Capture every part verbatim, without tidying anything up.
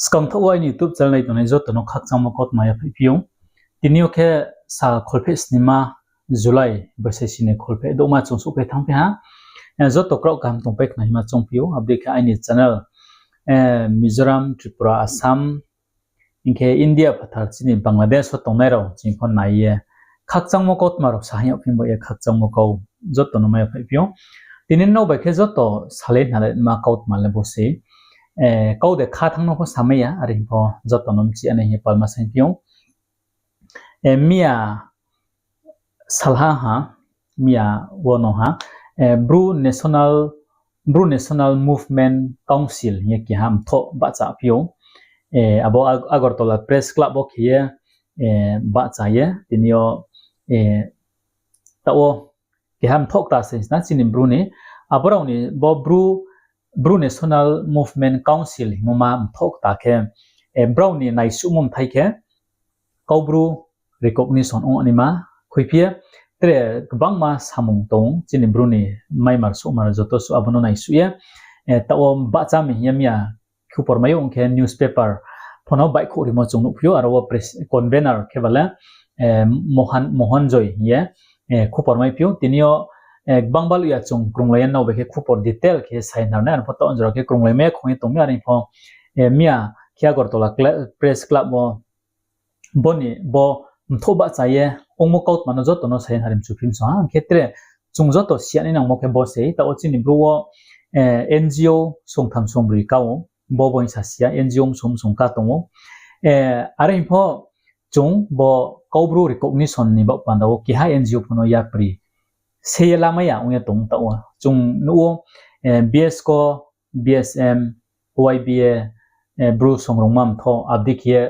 Skang thaoh wo aini YouTube channel nai tongnai joto no khakchangmo kautma yaphaihphi ou. Tini yo khe sal kholpheh snima July boisai sini kholpheh douhma chung souhphai thanngphi ha. Joto kraoh kaham tongpai khna hima choungphi ou. Abo dei khe aini channel Mizoram, Tripura, Assam, hing khe India phathar chini Bangladesh wo tongnai rao chini pho nai ye khakchangmo kautma rao sa hing yagphi ba ye khakchangmo kau joto no mai yaphaihphi ou. Tini nrao bai khe joto salai hnalai ma kautma le bo se. Kau de kha thanng no pho samai ya, are hing pho joto no mchi ya nai hing ye palma saingphi ou. Miya salha ha, miya wo no ha, Bru National, Bru National Movement Council hing ye keha mthoh bahchaphi ou. Abo Agartala Press Club wo khe ye bahcha ye tini yo taoh wo keha mthoh kta se sna chini Bru ni, abo rao ni bo Bru, Bru National Movement Council hingmo ma mthoh kta khe, brao ni naisuhmo mthai khe Kaubru recognition ong naima khuiphi ye tre gbangma samung tong chini Bru ni maimar souhmar joto suh abo no naisuh ye taoh wo bahcha mi hing ye miya khupor mai ou, ong khe newspaper pho no baihkhouh rimo chung nuhphi ou, aro wo convener khe ba le Mohan, Mohan Joy hing ye khupor maiphi ou. Tini yo gbang baluh ya chung krunglai ye nrao bai khe khupor detail khe sai hnal nai, aro pho taoh jora khe krunglai mai ya khong ye tong mi, are pho miya khe Agartala Press Club wo bo ni bo mthoh bahcha ye ongmo kautma no joto no sai ye hnari mchuphim so ha. Hing khe tre chung joto siya nai nangmo khe bo se, taoh wo chini Bru wo N G O songtham songbroi ka ou, bo bo hing sa siya, N G O msong msong ka tong ou. Are hing pho chung bo Kaubru recognition ni baoh panda wo keha N G O pho no yapri se ye lamai ya ong ye tong taoh wo. Chung nuh ou, BSCO, BSM, YBA, Bru Songrongma Mthoh, abo dei khe ye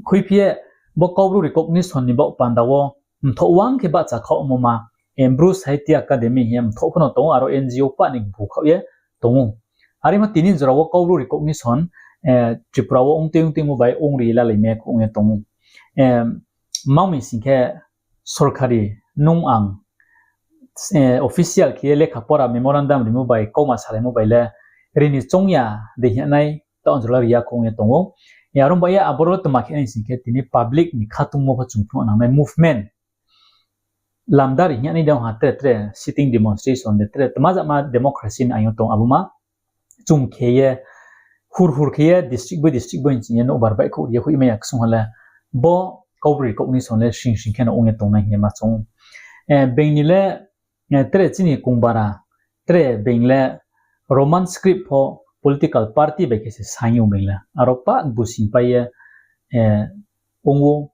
khuiphi ye bo Kaubru recognition ni baoh panda wo mthoh wang khe bahcha khaohmo ma, Bru Sahitya Academy hing ye mthoh pho no tong ou, aro N G O pah ni bu khaoh ye tong ou. Are ma tini jora wo Kaubru recognition Tripura wo ongtui ongtuimo bai ongri lalai mai ya kho ong ye tong ou. Mang mi sing khe sorkari nung ang official khe ye lekha pora memorandum rimo bai kauma salaimo bai le ri ni choung ya de hing nai, taoh jora ri ya kho ong ye tong ou. Aro bai ye aboro tma khe nai sing khe tini public ni khatungmo pho chung phnuh nangnai movement lamdari hing nai de ong ha, tre tre sitting demonstration de tre tma jama democracy ni aing yo tong abo ma chung khe ye hur hur khe ye district bai district bai hing ye nouhbar baihkhouh ri ye hoihmai ya ksung ha le bo Kaubru recognition le sing sing khe no ong ye tongnai hing ye ma chung ou. Being ni le tre chini kongbara, tre being le Roman script pho political party bai khe se saing ou being le. Aro pah busing pai ye ong ou,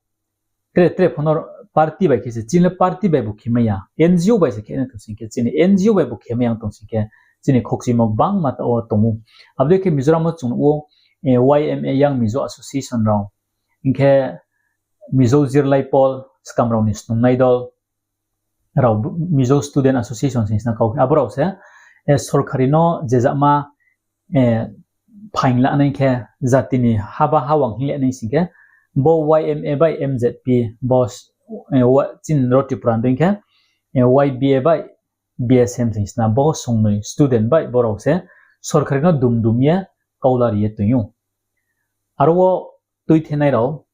tre tre pho no party bai khe se, chini le party bai bu khemai ya, N G O bai se khe nai tong sing khe chini N G O bai bu khemai ya tong sing khe chini khokchimo gbangma taoh wo tong ou. Abo dei khe Mizoram wo chung nuh ou, Y M A, Young Mizo Association rao, hing khe Mizo Zirlai Pawl, skam rao ni snungnai dol rao, Mizo Student Association sing sna kau khe abo rao se sorkari no je jama phaing lanai khe, jati ni haba hawang hing le nai sing khe, bo Y M A bai M Z P, bo chini ro Tripura dei khe Y B A bai B S M sing sna bo songnoi student bai bo rao se sorkari no dum dum ye kaula ri ye tong ou. Aro wo tuithenai rao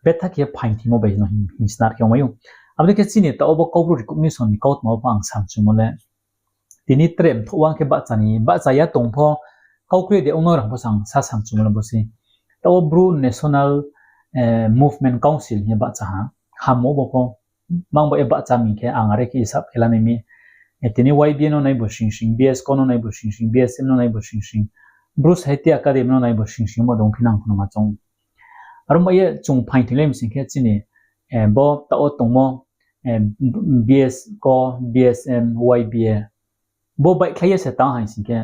betha khe phaingthimo bai no hing snar khe ongmai ou. Abo dei khe chini taoh wo bo Kaubru recognition ni kautma wo pho ang samchumo le tini tre mthoh wang khe bahcha ni, bahcha ya tong pho, kau kri de ong no rang pho sang sa samchumo le bo se. Taoh wo Bru National Movement Council hing ye bahcha ha, hammo bo pho, mang bo ye bahcha mi khe ang are khe isap khe lanai mi. Tini Y B A no nai bo sing sing, BSCO no nai bo sing sing, BSM no nai bo sing sing, Bru Sahitya Academy no nai bo sing sing, bo dong phinang pho no ma chung. Aro bai ye chung phaingthinglai mi sing khe chini bo taoh wo tongmo BSCO, BSM, YBA, bo baihkhlai ye se tang hai sing khe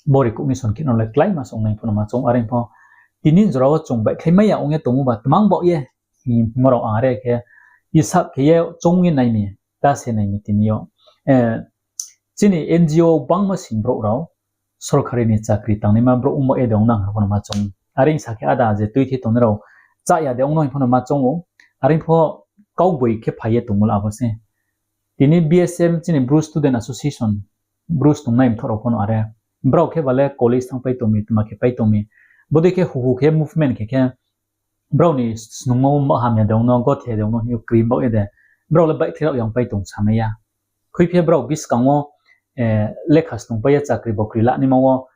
bo recognition khe no le kláima se ongnai pho no ma chung. Are pho tini jora wo chung baihkhlai mai ya ong ye tongmo ba tmang baoh ye hingmo rao ang are khe isap khe ye choung ye nai mi, ta se nai mi tini yo. Chini NGO bangma sing brouh rao sorkari ni chakri tangnaima brouh ongba ye de ong nang pho no ma chung. Are sa khe ada je tuithe tongnai rao chaya de ong nang pho no ma chung ou. Are pho kaugboy khe phai ye tongmo le abo se. Tini BSM chini Bru Student Association, Bru tongnai mthoh rao pho no are. Brao khe ba le college thanngpai tong mi, tma khe pai tong mi. Bodei khe huhu khe movement khe khe, brao ni snungmo hamya de ong no, gothe de ong no hing yo krim baoh ye de, brao le baihkhlai rao yangpai tong samai ya. Khuiphi brao buskang wo lekha snungpai ye chakri bokri lanaima wo,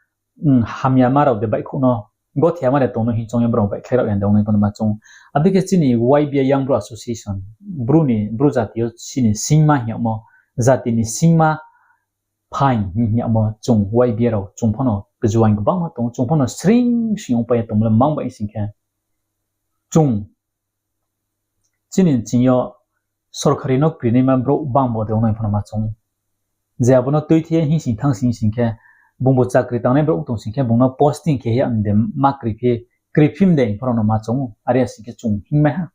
hamyama rao de baihkhouh no, gotheyama de tong no hing choung ye brao baihkhlai rao yang de ong nai pho no ma choung ou. Abo dei khe chini Y B A Young Bru Association, Bru ni, Bru jati yo chini singma hing yagmo, jati ni singma phaing hing yagmo chung Y B A rao chung pho no kjuaing gbangma tong ou, chung pho no sring sring ongpai ye tongmo le mang bai sing khe, chung chini ching yo sorkari no krinaima brouh bangbo de ong nai pho no ma choung ou. Je abo no tuithe ye hingsing thangsing sing khe, bungbu chakri tangnai brouh tong sing khe, bung no posting khe ya de ma kriphi, kriphi de pho no ma choung ou, are ya sing khe chung hingmai ha.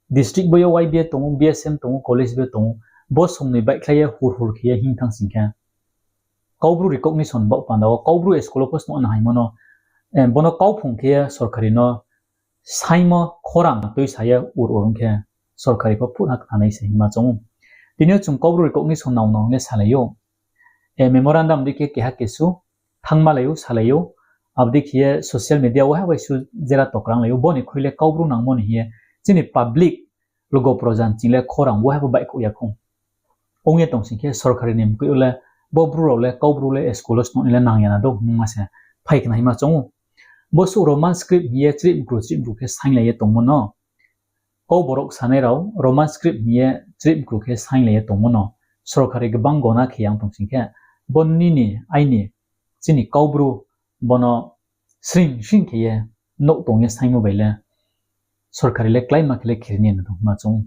District bo yo Y B A tong ou, B S M tong ou, college bo tong ou, bo song ni baihkhlai ye hur hur khe ye hing thangsing khe, Kaubru recognition baoh panda wo, Kaubru school wo pho snuh na haimo no, bo no kauphung khe ye sorkari no saingmo khorang tuisa ye ur ur ong khe, sorkari pho phut ha khnanai se hingma choung ou. Tini yo chung Kaubru recognition nang nang le salai ou. Memorandum dei khe keha kesu thangmalai ou, salai ou. Abo dei khe ye social media wo ha bai su jera tokrang lai ou. Bo ni khui le Kaubru nangmo ni hing ye chini public logo proja ni ching le khorang wo ha bo baihkhouh ya khou. Ong ye tong sing khe sorkari ni mkoih yo le bo Bru rao le Kaubru le school wo snuh ni le nang ya na dou hingma se phai khna hingma choung ou. Bo suh Roman script hing ye chrih mkru chrih mkru khe sainglai ye tongmo no, Kau borok sanai rao Roman script hing ye chrih mkru khe sainglai ye tongmo no sorkari gbang gona khe yang tong sing khe, bo nini aini chini Kaubru bo no sring sring khe ye nouh tong ye saingmo bai le sorkari le kláima khe le khiri ni no tong hingma choung ou.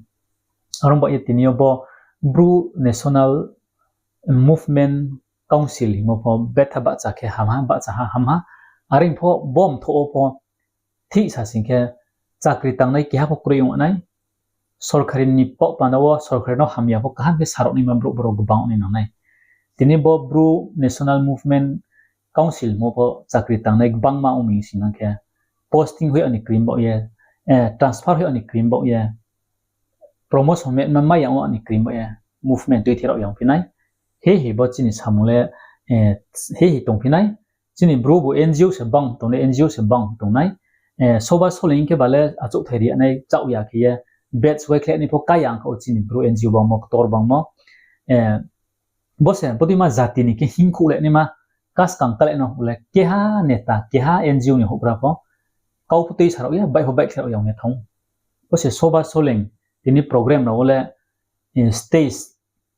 Are ong ba ye tini yo bo Bru National Movement Council hingmo pho betha bahcha khe ham ha, bahcha ha ham ha. Are ong pho bo mthoh wo pho thih sa sing khe chakri tangnai keha pho kroi ong nai. Sorkari ni baoh panda wo sorkari no hamya pho kaham khe sarao naima brouh brao gbang ong nai nang nai. Tini bo Bru National Movement Council hingmo pho chakri tangnai gbangma ong mi sing nang khe, posting hoih ani krim baoh ye, transfer hoih ani krim baoh ye, promotion metma mai yang wo ani krim baoh ye, movement tuithe rao yang phi nai. He he bo chini samung le, he he tong phi nai. Chini Bru bu N G O se bang tong nai, N G O se bang tong nai. Soba soleing khe ba le achouhthai ri ya nai, chaoh ya khe ye, batch wai khlai ni pho kái ya ong kha o chini Bru N G O bangmo, ktor bangmo. Bo se bodeima jati ni khe hingkhouh le naima, kaskang kale no le keha neta, keha N G O ni houhgra pho kau pho tuisa rao ya, baih pho baihkhlai rao ya ong ye thanng ou. Bo se soba soleing tini program rao wo le stage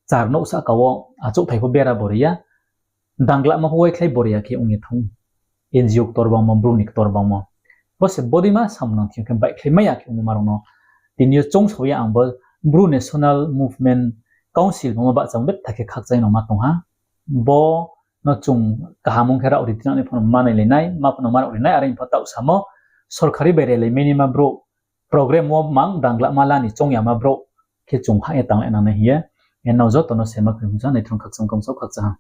char nouh sahka wo achouhthai pho bera bori ya, danglama pho waikhlai bori ya khe ong ye thanng ou. N G O ktor bangmo, Bru ni ktor bangmo. Bo se bodeima samung nang thing yo khe baihkhlai mai ya khe ongmo ma rao no tini yo choungsao ye ang bo Bru National Movement Council bangmo bahcha betha khe khakchang no ma tong ha. Bo no chung kaham ong khe rao ri tinang ni pho no ma nailai nai, ma pho no ma rao ri nai, are pho taoh samo sorkari bai relai mai naima brouh program wo mang danglama la ni choung yama brouh khe chung hah ye tang le nang nai hing ye, nrao joto no sema khe hing sa nai throng khakchang kong sao khakchang ha.